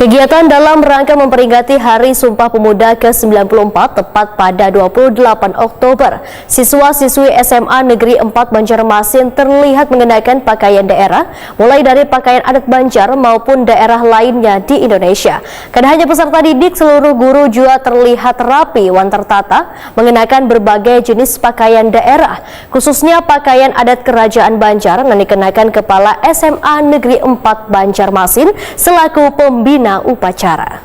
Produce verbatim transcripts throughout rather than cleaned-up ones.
Kegiatan dalam rangka memperingati Hari Sumpah Pemuda ke sembilan puluh empat tepat pada dua puluh delapan Oktober, siswa-siswi S M A Negeri empat Banjarmasin terlihat mengenakan pakaian daerah, mulai dari pakaian adat Banjar maupun daerah lainnya di Indonesia. Kada hanya peserta didik, seluruh guru juga terlihat rapi wan tertata mengenakan berbagai jenis pakaian daerah, khususnya pakaian adat Kerajaan Banjar yang dikenakan Kepala S M A Negeri empat Banjarmasin selaku pembina upacara.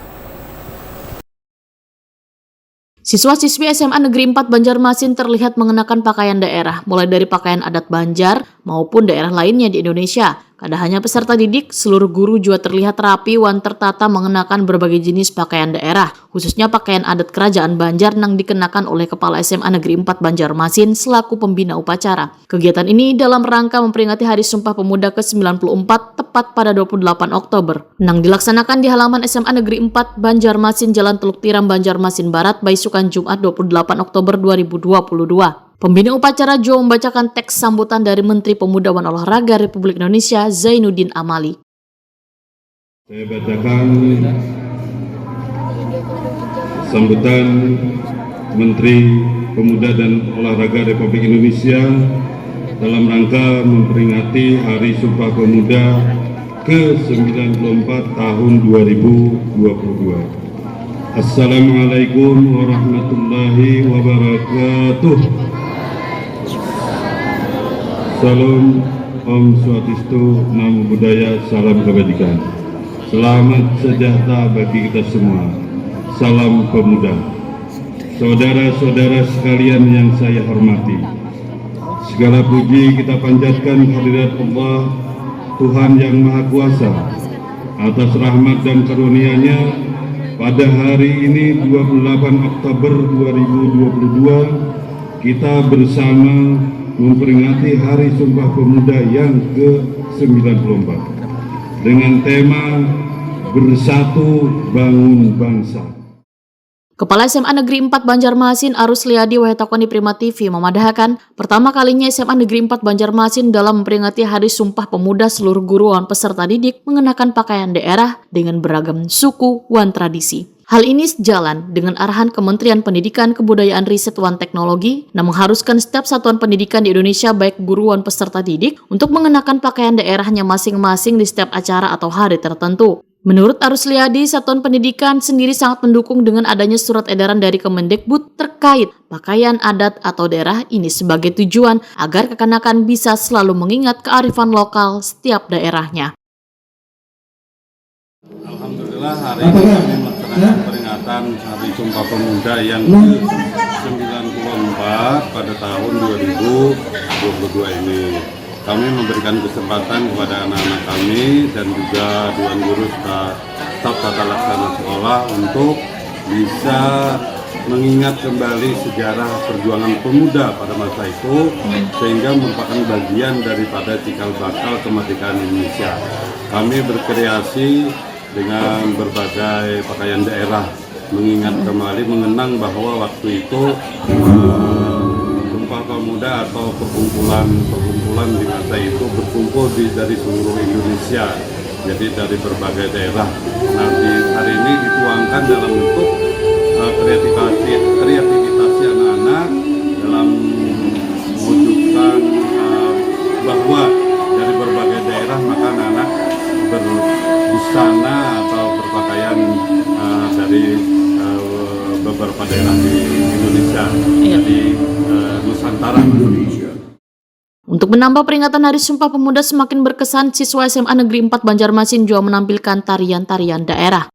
Siswa-siswi S M A Negeri empat Banjarmasin terlihat mengenakan pakaian daerah, mulai dari pakaian adat Banjar maupun daerah lainnya di Indonesia. Kada hanya peserta didik, seluruh guru juga terlihat rapi wan tertata mengenakan berbagai jenis pakaian daerah, khususnya pakaian adat Kerajaan Banjar nang dikenakan oleh Kepala S M A Negeri empat Banjarmasin selaku pembina upacara. Kegiatan ini dalam rangka memperingati Hari Sumpah Pemuda ke sembilan puluh empat tepat pada dua puluh delapan Oktober, nang dilaksanakan di halaman S M A Negeri empat Banjarmasin, Jalan Teluk Tiram, Banjarmasin Barat, baisukan Jumat dua puluh delapan Oktober dua ribu dua puluh dua. Pembina upacara juga membacakan teks sambutan dari Menteri Pemuda wan Olahraga Republik Indonesia, Zainuddin Amali. Saya bacakan sambutan Menteri Pemuda dan Olahraga Republik Indonesia dalam rangka memperingati Hari Sumpah Pemuda ke sembilan puluh empat tahun dua ribu dua puluh dua. Assalamualaikum warahmatullahi wabarakatuh. Salam, Om Swastiastu, Namo Buddhaya, salam kebajikan. Selamat sejahtera bagi kita semua. Salam pemuda. Saudara-saudara sekalian yang saya hormati, segala puji kita panjatkan kehadirat Allah, Tuhan Yang Maha Kuasa, atas rahmat dan karunia-Nya. Pada hari ini, dua puluh delapan Oktober dua ribu dua puluh dua, kita bersama memperingati Hari Sumpah Pemuda yang ke sembilan puluh empat dengan tema Bersatu Bangun Bangsa. Kepala S M A Negeri empat Banjarmasin, Arus Liadi, wahetakon di Prima T V, memadahakan, pertama kalinya S M A Negeri empat Banjarmasin dalam memperingati Hari Sumpah Pemuda, seluruh guru wan peserta didik mengenakan pakaian daerah dengan beragam suku wan tradisi. Hal ini sejalan dengan arahan Kementerian Pendidikan, Kebudayaan, Riset, wan Teknologi, nang mengharuskan setiap satuan pendidikan di Indonesia, baik guru wan peserta didik, untuk mengenakan pakaian daerahnya masing-masing di setiap acara atau hari tertentu. Menurut Arus Liadi, satuan pendidikan sendiri sangat mendukung dengan adanya surat edaran dari Kemendikbud terkait pakaian adat atau daerah ini sebagai tujuan agar kekanakan bisa selalu mengingat kearifan lokal setiap daerahnya. Alhamdulillah, hari ini kami melaksanakan peringatan Hari Sumpah Pemuda yang ke sembilan puluh empat pada tahun dua ribu dua puluh dua ini. Kami memberikan kesempatan kepada anak-anak kami dan juga Dewan Guru serta staf tata laksana sekolah untuk bisa mengingat kembali sejarah perjuangan pemuda pada masa itu, sehingga merupakan bagian daripada cikal bakal kemerdekaan Indonesia. Kami berkreasi dengan berbagai pakaian daerah, mengingat kembali, mengenang bahwa waktu itu, eh, Sumpah Pemuda atau perkumpulan-perkumpulan di masa itu berkumpul di, dari seluruh Indonesia, jadi dari berbagai daerah. Nah, di hari ini dituangkan dalam bentuk, eh, kreativasi, kreativitas anak-anak dalam mewujudkan, eh, bahwa dari berbagai daerah, maka anak-anak berbusana atau berpakaian, eh, dari, eh, beberapa daerah di Indonesia, iya, di, eh, Nusantara. Untuk menambah peringatan Hari Sumpah Pemuda semakin berkesan, siswa S M A Negeri empat Banjarmasin juga menampilkan tarian-tarian daerah.